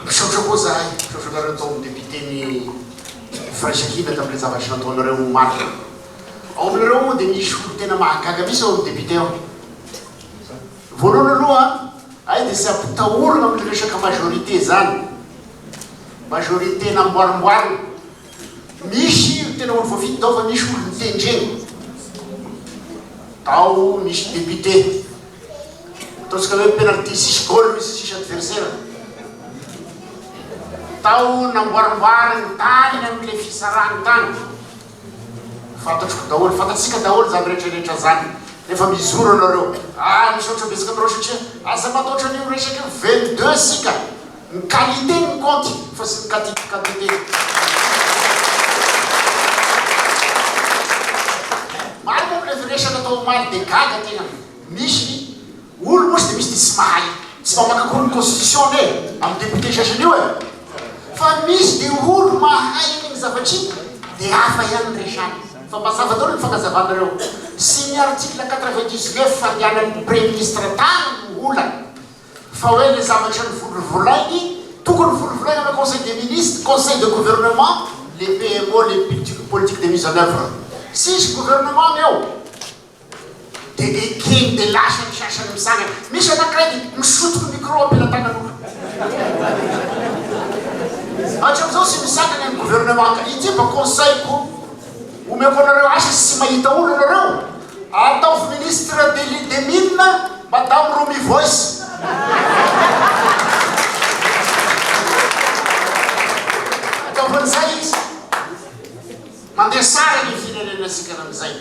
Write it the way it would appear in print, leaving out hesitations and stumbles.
Misaotra koa zahay, misaotra anareo tao amin'ny député ny firaisankina tamin'ilay zavatra nataonareo omaly. Ao aminareo moa dia misy olo tena mahagaga mihitsy ao amin'ny député ao. Voalohany aloha, ay dia tsy ampitahorina amin'ny resaka majorité zany. Majorité namboarimboarina. Misy tena olo voafidy tao fa misy olo nitendrena. Tao misy député. Ataontsika hoe penalty sisy goal misy sisy adversaire. Tao namboarimboariny tany amin'ilay fisarahany tany. Fantatroko daholo, fantatsika daholo zany rehetra rehetra zany. Nefa mizoro anareo. Ah, misaotra betsaka anareo satria aza mataotra an'io resaka io 22 sika. Ny qualité no compte fa tsy ny quantité. Maro moa ilay resaka tao omaly dia gaga tena. Misy olo moa tsy dia misy dia tsy mahay, tsy mamaky akory ny constitution anie amin'ny député sasany io e! Fa misy dia olo mahay an'iny zavatra iny dia hafa ihany ny resany. Fa mazava daholo ny fanazavanareo. Sy ny article 99 fandehanan'ny praiminisitra tany no olana. Fa hoe le zavatra novolovolainy, tokony volovolaina amin'ny conseil des ministres, conseil de gouvernement, les PMO, les politiques de mise en oeuvre. Tsisy gouvernement ny eo. Dia ekeny dia lasa ny sasany misangana. Misy anankiray dia misotro micro am-pelatanan'olona. Hatramin'izao tsy misangana ny gouvernement ka ity mba conseil-ko omeko anareo asa sy tsy mahita olona nareo, ataovy ministre des des mines madame Romy Voice. Ataovy an'izay izy. Mandeha sary ny firenena sikana amin'izay.